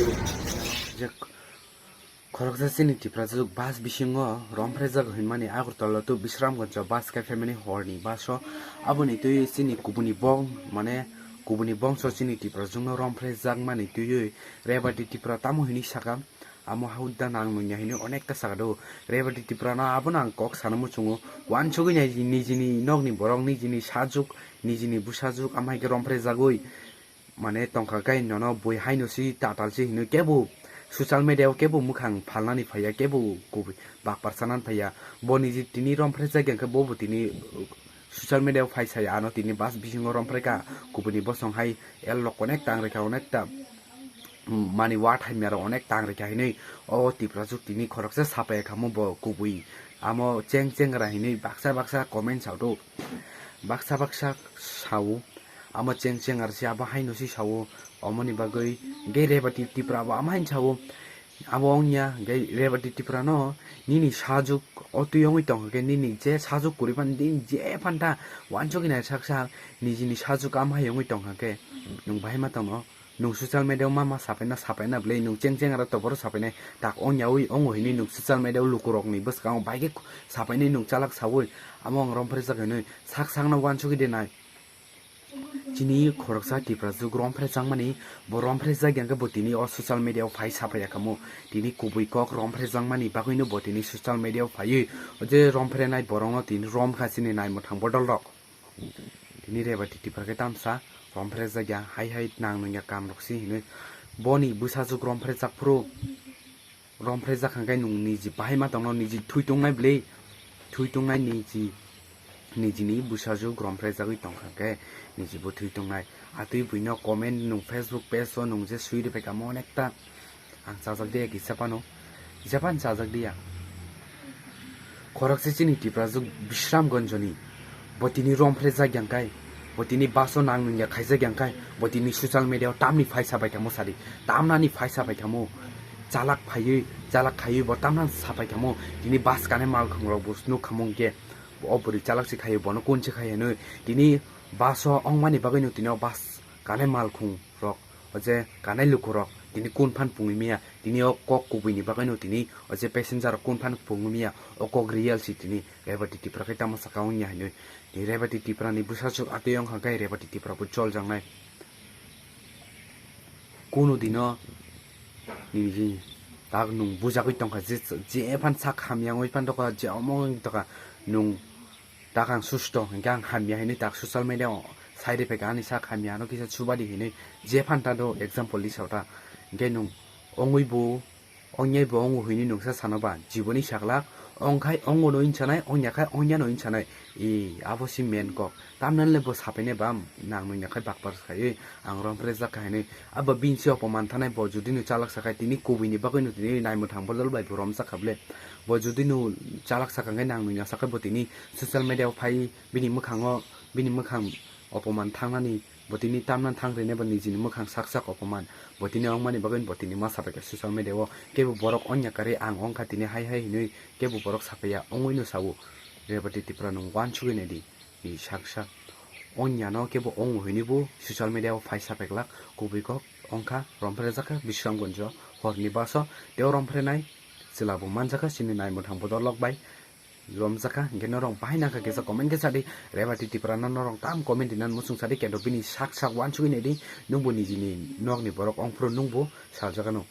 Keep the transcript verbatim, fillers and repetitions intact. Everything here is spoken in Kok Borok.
Je khoroksa chini Tiprajwk bus bisingo romphreijak hinmani Agartala to Bisramganj bus kaiphai mani horni bus o. Aboni twi chini kubuni bong, mane kubuni bongso chini Tiprajwkno romphreijak mani twiwi Rebati Tipra tamo hinwi saka. Amo hauda nang nungya hinwi onekta saka do. Rebati Tipra no abono ang kok sana muchungo. Wansugwi nai nijini nokni borok, nijini sajuk, nijini bwsajuk, amhaike romphreijagwi mane tongkha khe nono bui haino si tatal si hinwi kebo social media o kebo mwkhang phalnani phaiya, kebo kubui bakpar sanani phaiya. Bo niji tini romphreijak ya khe bobo tini social media o phai saya ano tini bus bisingo romphreikha, kubuni bosong hai el rok onek tang rikha, onekta mani wa thaimya rok onek tang rikha hinwi o Tiprajwk tini khoroksa sapaiya khamu bo kubui amo cheng chengra hinwi baksa baksa comment sao do, baksa baksa sao, amo cheng chengra se abo haino se sao, omoni bagwi ge Rebati Tipra abo amo haino sao. Abo wngya hwnkhe Rebati Tipra no nini sajuk o twi wngwi tongkha khe nini je sajuk kwrwi phano din je phanta wansugwi nai sak sak nijini sajuk amhai wngwi tongkha khe nwng bahai ma tongno nwng social media o ma ma sapaina sapaina bwlai nwng cheng cheng aro toboro sapainai tak wngya wi wngo hinwi nwng social media o lukurokni bwskango bahai khe sapainai nwng chalak saui amo ang romphreijak hinwi sak sakno wansugwi de nai. Chini khoroksa Tiprajwk romphrejakmani, bo romphrejakya hwnkhe bo tini o social media o phai sapaiya khamu. Tini kubui kok romphrejakmani bagwino bo tini social media o phaiwi o je romphrenai borokno tini romkha chini naimwthang bodol rok. Tini Rebati Tipra khe tamsa romphrejak ya, hai hai nang nung ya kam rok se hinwi. Boni bwsajwk romphrejak phuru, romphrejak hwnkhe nung niji bahai ma tongno, niji thwi tongnai bwlwi, thwi tongnai niji, nijini bwsajwk romphrejagwi tongkha hwnkhe niji bo thwi tongnai. Atwi buino comment nung Facebook page o nung je swi rwphai kha mo onekta. Ang chajak diya kisa phano, kisa phano chajak diya. Khoroksa chini Tiprajwk Bisramganjoni, bo tini romphrejak yang kai, bo tini bus o nang nung ya khaijak yang kai, bo tini social media o tamni phaisa bai thamo sadi, tamnani phaisa bai thamo, chalak phaiwi, chalak khaiwi bo tamnani sapai thamo, tini bus kanai malkhung rok bo nuk khamung khe, o bwrwi chalak se khaio, bono kun se khai hinwi, tini bus o wngmani bagwi no tini o bus kanai malkhung rok, o je kanai lukurok tini kun phan pungwi maya, tini o kok kubuini bagwino tini o je passenger rok kun phan pungwi maya, o kok real si tini Rebati Tipra khe tamo saka wngya hinwi. Tini Rebati Tipra ni bwsajwk atwi wngkha khe Rebati Tipra bo chol jaknai. Kunu dino nini tak nung bujagwi tongkha, je, je phan sak hamya wngwi phan tokha, je omo wngwi tokha, nung tak ang susto, hwnkhe ang hamya hinwi tak social media o sai rwphai kha, ani sak hamya no kisa chubadi hinwi je phan ta do example ni sota. Hwnkhe nung ongwi bo, ongyai bo ongo hinwi nungsa sano ba, jiboni saklak, ongkhai ongo no hinsanai, ongya khai ongya no hinsanai, e, abo se main kok. Tamnanle bo sapainai ba, nang nung ya khai bakpar sai, ang romphrejak kha hinwi. Abo bini se opoman thanai, bo judino chalak sakhai, tini kubuini bagwino tini naimwthang bodol bai bo romjak kha ble. Bo judino chalak sakha hwnkhe nang nung ya sakhai bo tini social media o phai bini mwkhango, bini mwkhang opoman thangnani, bo tini tamna thang rwinai bo nijini mwkhang sak sak opoman. Bo tini wngmani bagwi bo tini ma sapai kha social media o. Kebo borok onya karwi ang wngkha tini hai hai hinwi kebo borok sapaiya wngwino sao. Rebati Tipra nung wansugwi naidi. Ni sak sak. Onya no kebo ong hinwi bo social media o phai sapaiklak, kubui kok wngkha romphrejak kha Bisramganj o horni bus o, tei o romphrejak nai chwla bo manjak kha chini naimwthang bodol rok bai romjak kha. Hwnkhe norok bahai nangkha kisa comment khe sadi, Rebati Tipra no norok tam comment rinani muchung sadi, kendo bini sak sak wansugwi naidi, nungbo nijini nokni borok ongphuru nungbo saljak ano.